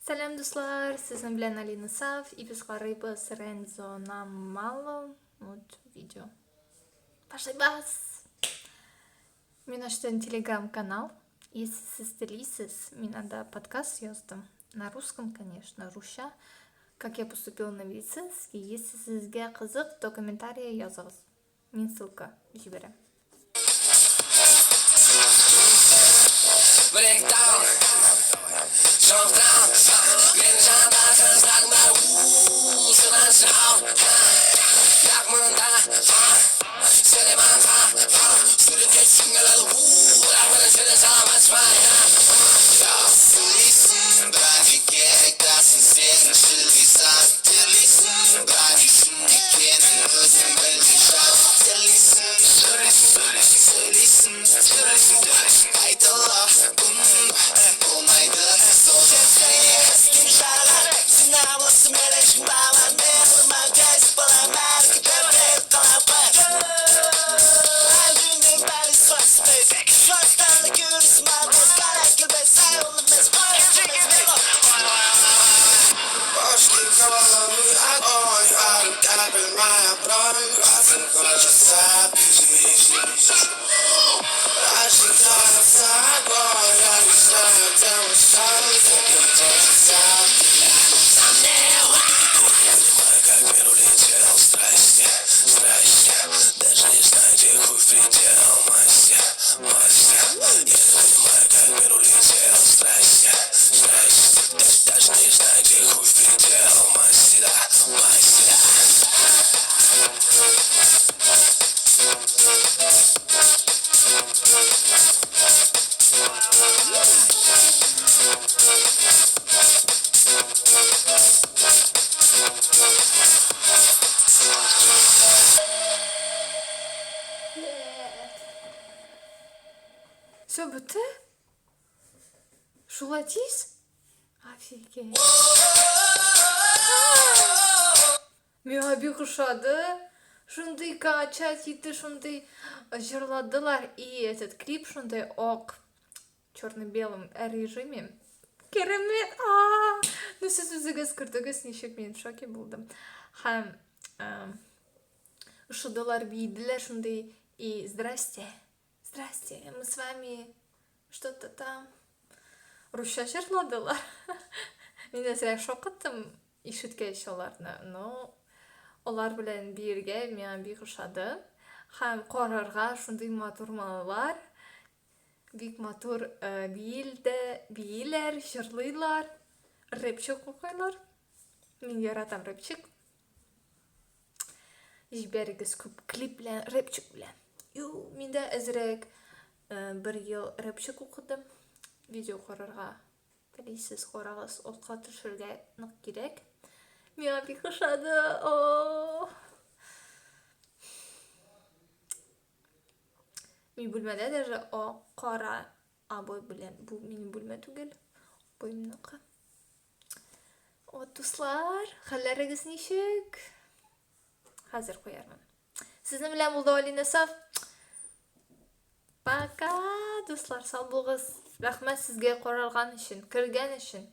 Сәлам, дуслар! Сезнең белән Алина Саф, и без карыйбыз Рензо Намало вот видео. Башлыйбыз! Мин ачтым телеграм-канал. Если сез телисез, мин анда подкаст яздым. На русском, конечно, русча. Как я поступила на медицинский. Если сезгә кызык, то комментарий языгыз. Мин ссылка җибәрәм. Все, бетте? Шулай тиз? Офигеть. Миңа бик ошады. Шундый качать итте, шундый җырладылар. И этот клип шундый ак черно-белом режиме. Керемет! А! Ну сез үзегез күрдегез, ничек мин в шоке булдым. Һәм ошадылар, биеделәр шундый. И здрасте. Здрасте, мы с вами что-то там. Русча җырладылар. Мин әзрәк шаккаттым ишеткәч аларны, но алар белән биергә миңа бик ошады. Һәм карарга шундый матур малайлар, бик матур э, биилдә, бииләр, җырлыйлар, рэпчик укыйлар. Мин яратам рэпчик. Җибәрегез күп клип белән, рэпчик белән. Ю, мин дә әзрәк э, бер ел рэпчик укыдым. Видео карарга телисез, карагыз, отка төшергә нык кирәк. Миңа бик ошады. О! Мин бүлмәдә даже о, кара обой белән. Бу минем бүлмә түгел, обоемныкы. Вот, дуслар, хәлләрегез ничек? Хәзер куярмын. Сезнең белән булды Алина Саф. Пока, дуслар, сау булыгыз. Рәхмәт сезгә каралган өчен, кергән өчен.